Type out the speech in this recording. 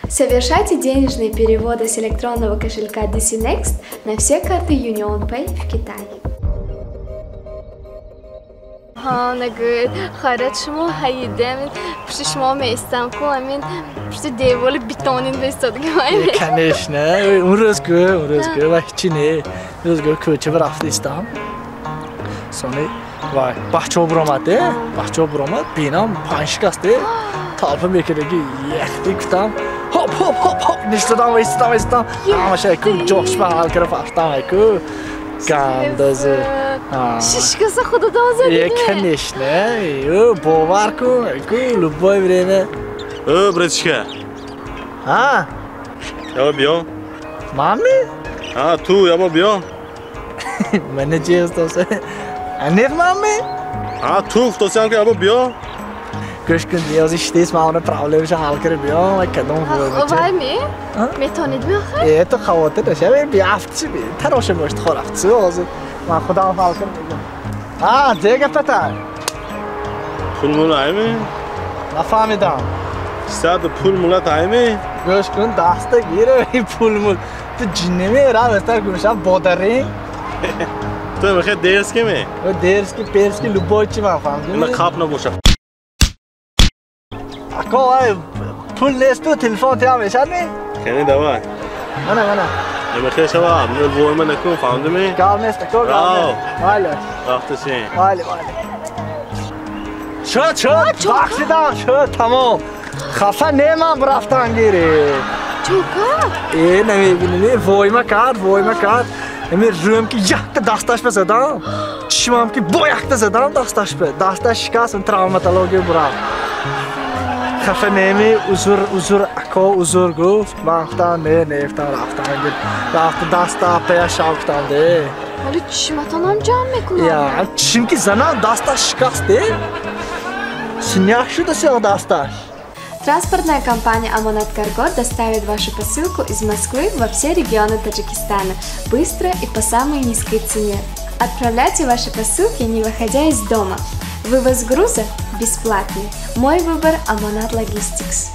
Совершайте денежные переводы с электронного кошелька DC Next на все карты UnionPay в Китае. Ҳа, нагӯед, хайрат, шумо ҳаидем, пушти шумо меистам ку, амин пушти деволи битонин беистодагӣ. Конечно, он рӯз гӯ, он рӯз гӯ, ва ҳичи не. Рӯз гӯ, кӯча рафта истам. Сони вай бачаҳо буромад, де? Бачаҳо буромад, бинам панҷ кас, де? Толпа мекардаги, яхти гуфтам, хоп хоп хоп хоп, ништадам, истам, истам. Ҳамаша ку ҷошба ҳал кара фафтам ку. Гандазы. Шишкаса худатон задед? Э, конечно. Ё, бовар кун, ку любое время. Э, братишка. А? Яба биё. Мами? А, ту яба биё. Мана чи ҳастаса? Аниқ мами? А, ту гуфтосиам ки яба биё. Гӯш кун, ниёзи шитес, ман она проблемаша ҳал кара биём, вай кадом вай ми? Метавонед биёхед? Э, ту хавотир нашавӣ, биафтчи би, тароша бошд хорафтси ҳозир. Ман худам ҳал кара мегӯям. А, зе гапата? Пул мул айми? Нафаҳмидам. Сад пул мулат айми? Гӯш кун, даста гир ин пул мул. Ту ҷиннеми рав эстар гӯшам бодарин. Ту мехоҳӣ дерзкий ме? Дерзкий, перский, любой чи ман фаҳмидӣ? Ина қап набоша. Ако, ай, пул нест, ту телефон тиам мешад ми? Кани давай. Мана, мана. Мехоҳӣ шава, войма накун, фаҳмидӣ? Гап нест, ако, гап нест. Майли. Рафтасин. Майли, майли. Шуд, шуд, бахшидам, шуд, тамом. Хафа не ман рафтан гири. Чӯка? Э, намебинӣ, войма кард, войма кард. Эми рӯм ки якта дасташ ба задам, чишмам ки бо якта задам дасташ ба. Дасташ шикаст, травматология бурам. Хафа неми, узур, узур, ако, узур гуфт. Ман гуфтам, не, не, гуфтам, рафтан гир. Рафта даста пая шав гуфтам, де. Ҳоли чишматонам ҷамъ мекунам. Я, чишм ки занам дасташ шикаст, де. Синяк шуда сиёҳ дасташ. Транспортная компания «Амонат Карго» доставит вашу посылку из Москвы во все регионы Таджикистана быстро и по самой низкой цене. Отправляйте ваши посылки, не выходя из дома. Вывоз груза бесплатный. Мой выбор – «Амонат Логистикс».